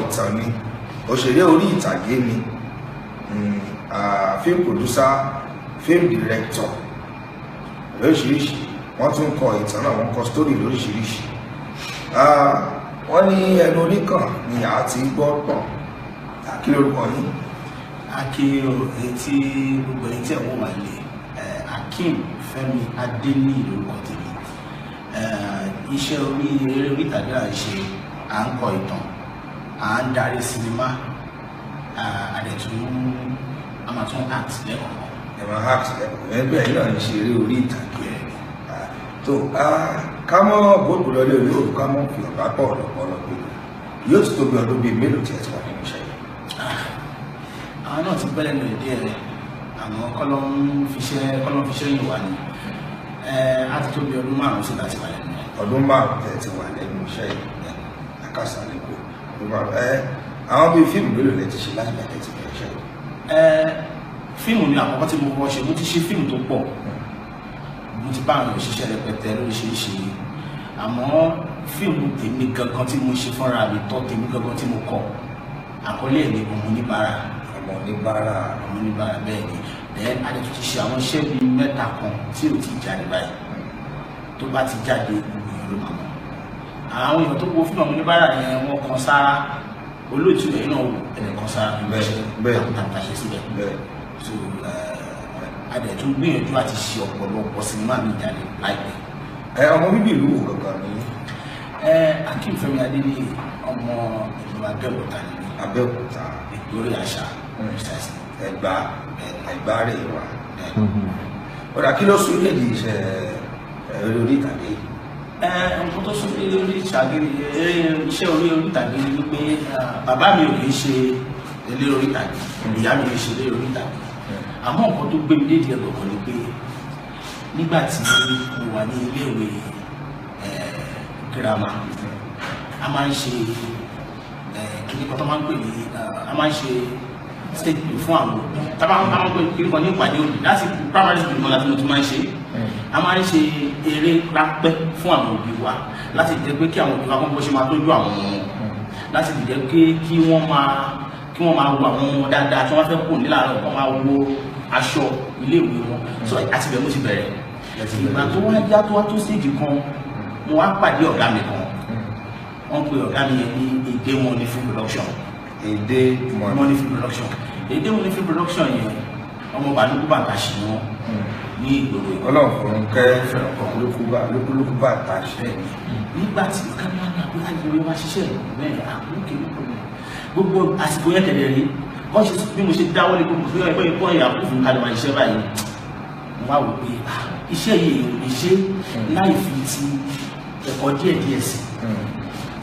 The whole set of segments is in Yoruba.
ìtàn ni, òṣèré orí ìtàgé ni, film producer, film director lóríṣiríṣi. Wọ́n tún kọ ìtàn náà, wọ́n kọ story lóríṣiríṣi. Wọ́n ní ẹnu oníkàn ni a ti gbọ́ pọ̀. Kí lórúkọ yín? Akin etí gbogbo ẹni tí ẹ̀ wọ́n wà lé, Akeem Fẹ́mi Adéníyì lórúkọ tèmi. Iṣẹ́ orí eré orí ìtàgé là ń ṣe, à ń kọ ìtàn, à ń darí sinimá, a dẹ̀ tún a máa tún act lẹ́kọ̀ọ́. Ẹ máa act lẹ́kọ̀ọ́, ẹgbẹ́ yìí náà ń ṣe eré orí ìtàgé tó ká mọ́ bóòdù lọlé olóòrùn, ká mọ́ fi ọ̀gá pọ̀ lọ́pọ̀lọpọ̀. Yóò ti tó bí ọdún bíi mélòó tí ẹ ti wà nínú iṣẹ́ yìí? Àwọn náà ti bẹ́lẹ̀ lórí díẹ̀ rẹ̀, àmọ́ kọ́lọ́ ń fiṣẹ́ yìí wà ní. A ti tó bí ọdún 5 sí láti wà lẹ́nu ẹ̀. Ọdún 5 tẹ́ ti wà lẹ́nu iṣẹ́ yìí, àkàsà lẹ́kọ̀ọ́ ọdún 5. Àwọn bíi fíìmù mélòó lẹ ti ṣe láti gbà tẹ́ ti bẹ̀rẹ̀ iṣẹ́ yìí? Fíìmù ni àkọ́kọ́ tí mo kọ́kọ́ ṣe. Mo ti ṣe fíìmù tó pọ̀, mo ti bá àwọn òṣìṣẹ́ rẹpẹtẹ lóríṣiríṣi, àmọ́ fíìmù tèmi gangan tí mo ṣe fúnra mi tọ́ tèmi gangan tí mo kọ, àkọlé ẹ̀ ní Ọmọ Oníbàárà. Ọmọ Oníbàárà. Ọmọ Oníbàárà, bẹ́ẹ̀ ni. Then a lè tún ti ṣe àwọn iṣẹ́ bíi 3 kan tí ò ti jáde báyìí. Tó bá ti jáde, gbogbo èèyàn ló máa mọ̀. Àwọn èèyàn tó wo fíìmù Ọmọ Oníbàárà yẹn, wọ́n kan sára. Olóòtú ẹ̀yìn náà wò ẹ̀rẹ̀ kan sára takuntakun ṣe síbẹ̀. So a dẹ̀ tún gbìyànjú àti ṣe ọ̀pọ̀lọpọ̀ sinimá mi jáde láìpẹ́. Ọmọ bíbí ìlú wo gangan ni? Akeem Fẹ́mi Adéníyì, ọmọ ìlú Abẹ́òkúta ni mí. Abẹ́òkúta. Ìgbórí àṣà. Ẹ̀gbá, Ẹ̀gbá rè wá. Ọ̀dà, kí ló sún lédi iṣẹ́ eré orí ìtàgé? Nǹkan tó sún lédi orí ìtàgé, iṣẹ́ orí ìtàgé ni wípé bàbá mi ò kì í ṣe eléré orí ìtàgé, ìyá mi ò ṣe eléré orí ìtàgé. Àmọ́ nǹkan tó gbé mi dédìí ẹ̀ gbọ̀ngàn ni pé nígbà tí mo wà ní iléèwé girama, a máa ń ṣe kíní kan tó máa ń pè ní, a máa ń ṣe stage play fún àwọn òbí. Tá a máa ń pè kíní kan ní ìpàdé òbí. Láti primary school kan láti mo ti máa ń ṣe, a máa ń ṣe eré ráńpẹ́ fún àwọn òbí wa láti jẹ́ pé kí àwọn òbí wa kọ́ bó ṣe máa tọ́jú àwọn ọmọ wọn, láti lè jẹ́ pé kí wọ́n máa wo àwọn ọmọ dáadáa tí wọ́n fẹ́ kù ní láàárọ̀, kó máa wo aṣọ iléèwé wọn. So àti bẹ́ẹ̀ mo ti bẹ̀rẹ̀. Ìgbà tó wá yá, tó wá tó stage kan, mo wá pàdé ọ̀gá mi kan. Wọ́n pe ọ̀gá mi yẹn ní Èdè Money Film Production. Èdè Money Film Production. Èdè Money Film Production yẹn, ọmọ Balógun Bàtàṣì ni wọ́n ní ìgboro. Ọlọ́run fọ̀run kẹ́ Lúkúlúkú Bàtàṣì. Nígbà tí ọ̀gá mi wá ní àbúrò àgbèrè wá ṣiṣẹ́ bẹ́ẹ̀, àbúrò kìíní kò ní gbogbo àsìkò yẹn tẹ̀lé rí wọ́n ṣe. Bí mo ṣe dáwọ́ lé gbogbo fún ẹgbẹ́ ikọ́ ìyá kó fún kalẹ̀ máa ṣiṣẹ́ báyìí, mo wá wò pé iṣẹ́ yìí ò lè ṣe láì fi ti ẹ̀kọ́ díẹ̀ díẹ̀ sí.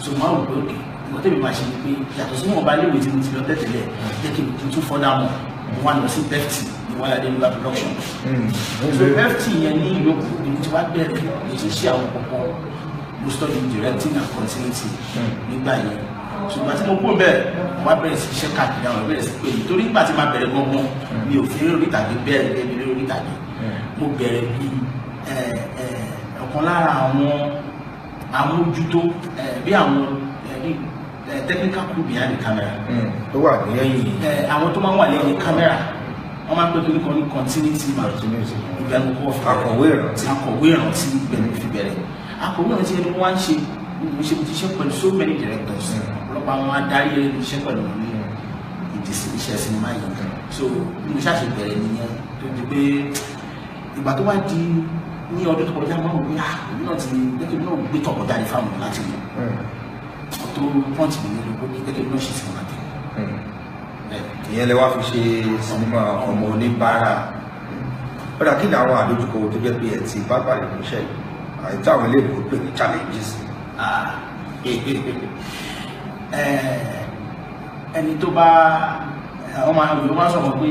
So mo wá wò pé òkè, nǹkan tẹ̀mí máa ṣe ni pé yàtọ̀ sí wọn bá léèwé tí mo ti lọ tẹ̀tẹ̀lẹ̀, jẹ́ kí n tún fọ́dà mọ̀. Mo wá lọ sí BEFT ní Wálé Adéníwá Production. So BEFT yẹn ní ìyókù ni mo ti wá bẹ̀rẹ̀, mo ti ṣe àwọn kọ̀ọ̀kan. Mo study directing and continuity nígbà yẹn. Ṣùgbọ́n tí mo kúrò bẹ́ẹ̀, mo wá bẹ̀rẹ̀ sí iṣẹ́ káàkiri. Àwọn bẹ̀rẹ̀ sí pé mi, torí nígbà tí ma bẹ̀rẹ̀ gangan, mi ò fi eré orí ìtàgé bẹ̀rẹ̀ gẹ́gẹ́ bí eré orí ìtàgé. Mo bẹ̀rẹ̀ bí ọ̀kan lára àwọn amójútó, bí àwọn technical crew behind the camera. Tó wà ní ẹ̀yìn. Àwọn tó máa ń wà lẹ́yìn camera, wọ́n máa ń pè kí nìkan ní continuity man. Ibẹ̀ ni mo kọ́ fi bẹ̀rẹ̀. Akọ̀wé ìrántí. Akọ̀wé ìrántí, ibẹ̀ ni mo fi bẹ̀rẹ̀. Akọ̀wé ìrántí ẹni wọ́n á ń ṣe, mo ṣe, mo ti ṣe pẹ̀lú so many directors. Ọ̀pọ̀lọpọ̀ àwọn adarí eré mo ṣe pẹ̀lú ní ìdí iṣẹ́ sinimá yìí. So bí mo ṣàṣe bẹ̀rẹ̀ nìyẹn, tó di pé ìgbà tó wá di ní ọdún tó kọjá, máa ń wò pé èmi náà ti jẹ́ kí èmi náà gbé tọkọ jáde fáwọn láti mọ̀ tó pọ́ǹtì mi nínú pé jẹ́ kí èmi náà ṣe sinimá tẹ̀. Ìyẹn lè wá fi ṣe sinimá Ọmọ Oníbàárà. Ó dà, kí ni àwọn àdójúkọ tó jẹ́ pé ẹ ti bá pàdé ní iṣẹ́ yìí, àti táwọn iléèwé pè ní challenges? Ẹni tó bá wọ́n máa wọ́n máa sọ̀rọ̀ pé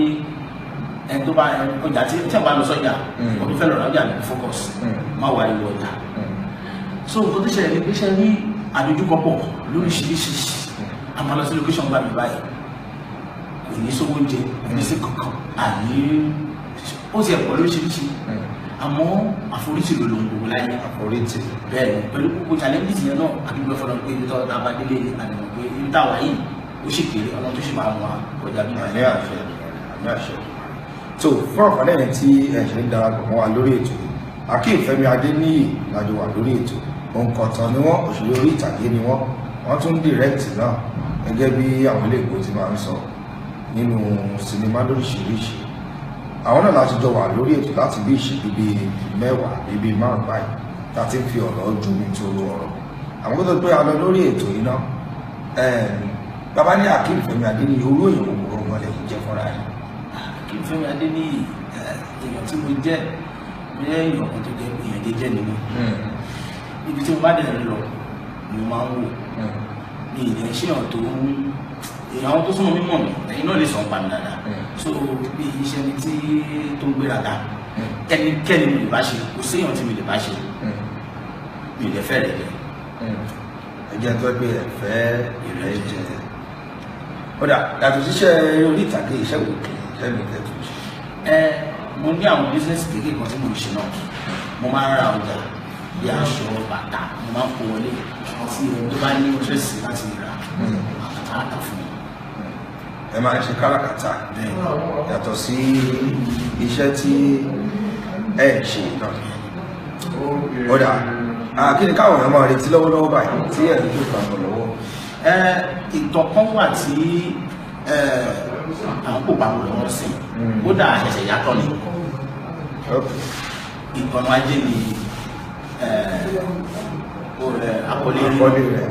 ẹni tó bá ọjà tí tí a bá lọ sọ́jà, wọ́n tó fẹ́ lọ ra ọjà ní focus, má wà ìwọ ọjà. So nǹkan tó ṣẹlẹ̀ ní pé ṣe ní àdójúkọ pọ̀ lóríṣiríṣi. A máa lọ sí location gbà mí báyìí, kò ní sówó oúnjẹ, kò ní sí kankan, àní ó ti ẹ̀pọ̀ lóríṣiríṣi. Àmọ́ àforítì ló lóhun gbogbo láyé. Àforítì. Bẹ́ẹ̀ ni, pẹ̀lú gbogbo challenges yẹn náà, àdúgbò fọlọ́ pé ibi tó ta bá délé, àdìmọ̀ pé ibi táwa yìí Ó sì kéré, Ọlọ́run tó sì máa wà kọjá bí. Àmì àṣẹ, àmì àṣẹ. Tó fún àǹfààní ẹni tí ẹ ṣe ń darapọ̀ mọ́ wa lórí ètò, Akeem Fẹ́mi Adéníyì lájọ wà lórí ètò. Òǹkọ̀tàn ni wọ́n, òṣèré orí ìtàgé ni wọ́n, wọ́n tún direct náà gẹ́gẹ́ bí àwọn ilé ìgbò ti máa ń sọ nínú sinimá lóríṣiríṣi. Àwọn náà láti jọ wà lórí ètò láti bí ìṣẹ́jú bíi 10 bíi 5 báyìí tá a ti ń fi ọ̀rọ̀ jomi toro ọ̀rọ̀. Àwọn tó tó pé a lọ lórí ètò yìí náà, bàbá ní Akeem Fẹ́mi Adéníyì, orú èèyàn òwúrọ̀ wọn lè jẹ́ fúnra yìí. Akeem Fẹ́mi Adéníyì, èèyàn tí mo jẹ́, mo jẹ́ èèyàn kan tó jẹ́ èèyàn jẹ́jẹ́ ni mí. Ibi tí mo bá dẹ̀ ń lọ ni mo máa ń wò. Mi ì lè ṣe èèyàn tó ń èèyàn, àwọn tó súnmọ́ mi mọ̀ mí, ẹ̀yin náà lè sọ̀ ń pa mi dáadáa. So bí iṣẹ́ ni tí tó ń gbéraga, ẹnikẹ́ni mi lè bá ṣe, kò sí èèyàn tí mi lè bá ṣe, mi lè fẹ́ rẹ̀ jẹ. Ẹ jẹ́ tó gbé ẹ̀fẹ́ ìrẹ́ jẹ. Kódà yàtọ̀ síṣẹ́ orí ìtàgé, iṣẹ́ wò kì í iṣẹ́ mi tẹ̀ tó ṣe? Ẹ mo ní àwọn business kékeré kan tí mo ń ṣe náà. Mo máa ń ra ọjà bí aṣọ, bàtà, mo máa ń kó wọlé tí ẹni tó bá ní interest láti rà àtà fún mi. Ẹ máa ń ṣe káràkátà yàtọ̀ sí iṣẹ́ tí ẹ ń ṣe náà. Kódà kí ni káwọn èèyàn máa retí lọ́wọ́lọ́wọ́ báyìí tí ẹ̀ ń tó papọ̀ lọ́wọ́? Ìtàn kan wà tí à ń kó papọ̀ lọ́wọ́ sí, kódà àṣẹ̀ṣẹ̀ yàtọ̀ ni. Ìtàn ajé ni àkọlé eré,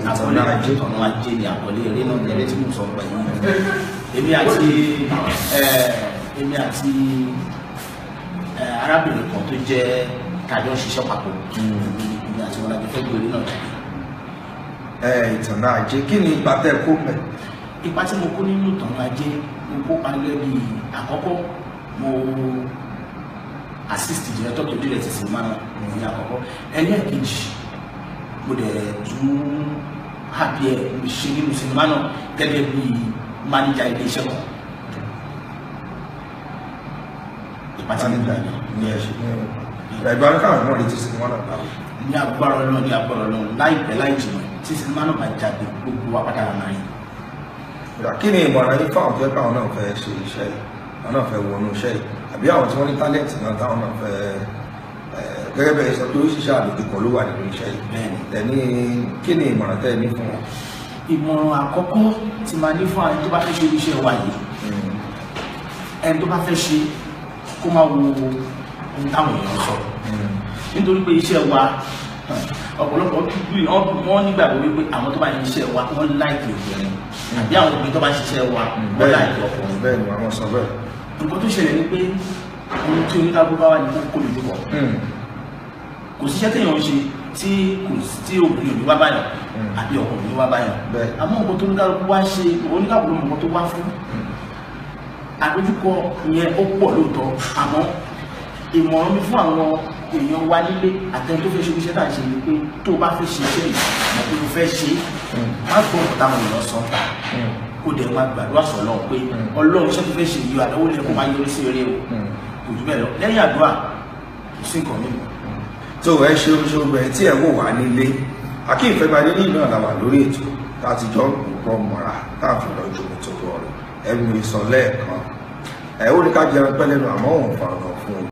ìtàn ajé ni àkọlé eré náà, eré tí mo sọ pẹ̀lú èmi àti arábìnrin kan tó jẹ́ tàjọ ń ṣiṣẹ́ papọ̀, èmi àti wọn láti fẹ́ gbé eré náà jáde. Ìtàn ajé, kí ni ipa tẹ́ kó mẹ́? Ipa tí mo kó nínú ìtàn ajé, mo kópa gẹ́gẹ́ bí àkọ́kọ́, mo assist director tó direct sinimá náà ní àkọ́kọ́. Ẹlẹ́ẹ̀kejì, mo dẹ̀ tún happy ẹ̀ mo ṣe nínú sinimá náà gẹ́gẹ́ bí manager ilé iṣẹ́ kan. Ipa tí mo gbà ní ẹ ṣe ìgbà ní káwọn náà retí sinimá náà báwo? Ní agbára Ọlọ́run, ní agbára Ọlọ́run, láìpẹ́ láì jìnnà tí sinimá náà bá jáde, gbogbo wa pátá la máa rí. Kí ni ìmọ̀ràn yín fáwọn tó yẹ káwọn náà fẹ́ ṣe iṣẹ́ yìí, àwọn náà fẹ́ wọnú iṣẹ́ yìí, àbí àwọn tí wọ́n ní tálẹ́ǹtì náà táwọn náà fẹ́, gẹ́gẹ́ bẹ́ẹ̀ sọ pé oríṣiríṣi àdójúkọ ló wà nínú iṣẹ́ yìí, tẹ̀ní kí ni ìmọ̀ràn tẹ́ ẹ ní fún wọn? Ìmọ̀ràn àkọ́kọ́ tí máa ní fún àwọn tó bá fẹ́ ṣe iṣẹ́ wa yìí, ẹni tó bá fẹ́ ṣe kó máa wo ohun táwọn èèyàn sọ, nítorí pé iṣẹ́ wa ọ̀pọ̀lọpọ̀ wọ́n nígbàgbọ́ wípé àwọn tó bá ń ṣiṣẹ́ wa wọ́n láìkì obìnrin, àbí àwọn obìnrin tó bá ń ṣiṣẹ́ wa wọ́n láìkì ọkùnrin. Bẹ́ẹ̀ ni àwọn sọ bẹ́ẹ̀. Nǹkan tó ṣẹlẹ̀ ni pé ohun tí oníkálukú bá wà ní kó lójú bọ̀. Kò síṣẹ́ téèyàn ń ṣe tí kò tí obìnrin ò ní wá báyọ̀ àbí ọkùnrin ò ní wá báyọ̀, àmọ́ nǹkan tó oníkálukú wá ṣe, oníkálukú ló mọ nǹkan tó wá fún. Àdójúkọ yẹn ó pọ̀ lóòótọ́, àmọ́ ìmọ̀ràn mi fún àwọn èèyàn wa nílé àtẹni tó fẹ́ ṣe iṣẹ́ tá à ń ṣe ni pé tó o bá fẹ́ ṣe iṣẹ́ yìí, mọ̀ pé o fẹ́ ṣe é, má gbọ́ nǹkan táwọn èèyàn sọ ta, kó dẹ̀ máa gbàdúrà sọ̀lọ́ pé Ọlọ́run iṣẹ́ tó fẹ́ ṣe yìí àdáwó lè kó máa yọrí sí eré o. Kò jù bẹ́ẹ̀ lọ, lẹ́yìn àdúrà kò sí nǹkan mímu. Tó ẹ ṣe oṣooṣù ẹ tí ẹ wò wá nílé, Akeem Fẹ́mi Adéníyì náà la wà lórí ètò tá a ti jọ ń pọ̀ mọ́ra tá a fi lọ jòkó tó rọrùn ẹ̀mí sọ lẹ́ẹ̀kan ẹ̀ ó ní ká jẹun pẹ́ lẹ́nu àmọ́ òun fàrọ̀ fún un.